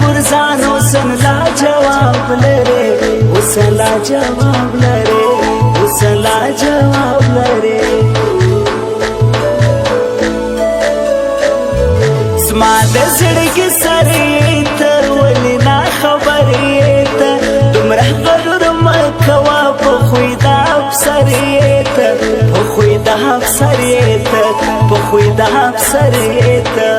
پر ځان اوس لا جواب لري، اوس لا جواب لري، اوس لا جواب لري. زما د زړګي سرې ته ولې نا خبرې ته، دومره غرور مه کوه په خوی د افسرې ته، په خوی د افسرې ته، په خوی د افسرې ته.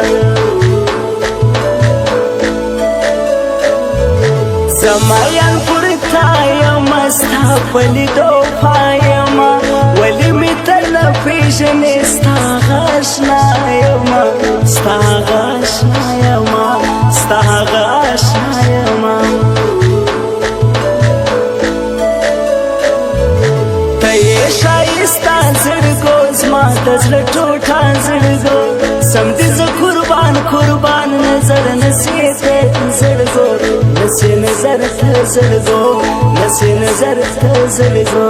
زما یان پر تا یم، ستا په لیدو پایم، ولې مې ته نه پېژنې؟ ستا غاشنا یم، ستا غاشنا یم، ستا غاشنا یم. ته یې ښایسته زړګو، زما د زړه ټوټه زړګو، سم دي زه قربان قربان نظر نسې ته زړګو، نسې نظر ته زړګو، نسې نظر ته زړګو.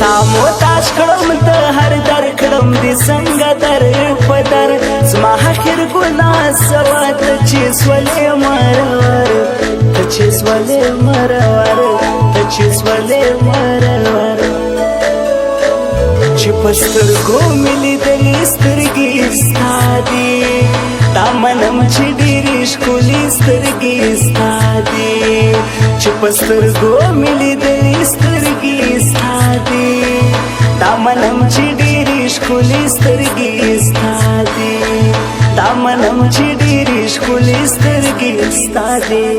تا مو تاش کړم د هر در کړم دي څنګه در په در، زما اخر ګناه سوه ته چې سولې مرور، ته چې سولې مرور، ته چې سولې مرور. چې په سترګو مې لیدلې سترګې ستا دي، دا منم چې ډېرې ښکلې سترګې ستا دي. چې په سترګو مې لیدلې سترګې ستا دي، دا منم چې ډېرې ښکلې سترګې ستا دي، دا منم چې ډېرې ښکلې سترګې ستا دي.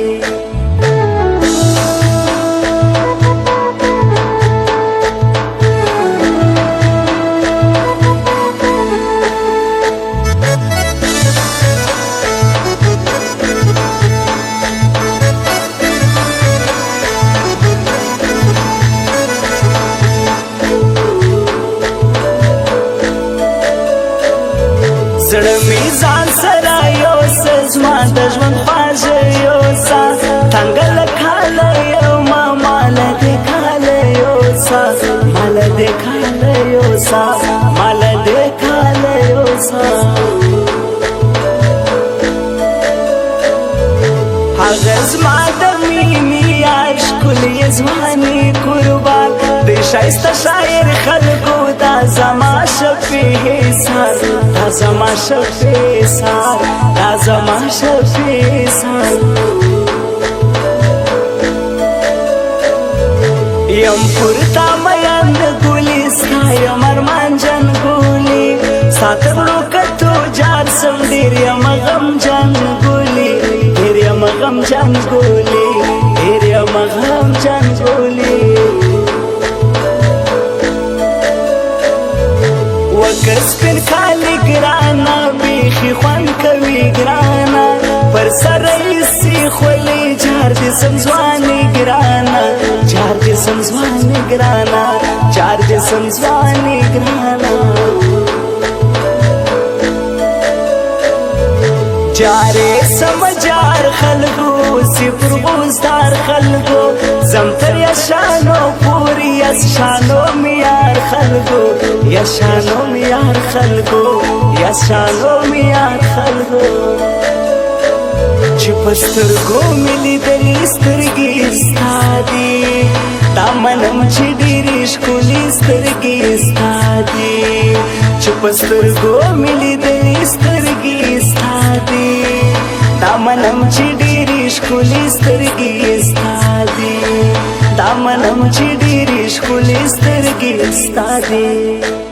زړه مې ځان سره یوسه، زما د ژوند خواږه یوسه، تنګه له کاله یمه، ما له دې کاله یوسه، ما له دې کاله یوسه، ما له دې کاله یوسه. هغه زما د مینې یار ښکلې ځواني قربان، د ښایسته شاعر خلکو دا زما شفیع سار، دا زما شفیع سار، دا زما شفیع سار. یم پر تا میان ګولي، ستا یم ارمان جان ګولي، ستا تر کتو جار سم، ډېر یم غم جان ګولي، ډېر یم غم جان ګولي، ډېر یم غم جان ګولي. وکه سپین کالي ګرانه، بیخي خوند کوي ګرانه، پر سره یې خولې جار دې سم ځواني ګرانه، جار دې سم ځواني ګرانه، جار دې سم ځواني ګرانه. جارې سم جار خلکو سی پر غوزدار خلکو، زم تر یشانو پوری یشانو میار خلکو، یشانو میار خلکو، یشانو میار خلکو. چې په سترګو مې لیدلې سترګې ستا دي، دا منم چې ډېرې ښکلې سترګې ستا دي. چې په سترګو مې لیدلې سترګې ستا دي، دا منم چې ډېرې ښکلې سترګې ستا دي، دا منم چې ډېرې ښکلې سترګې ستا دي.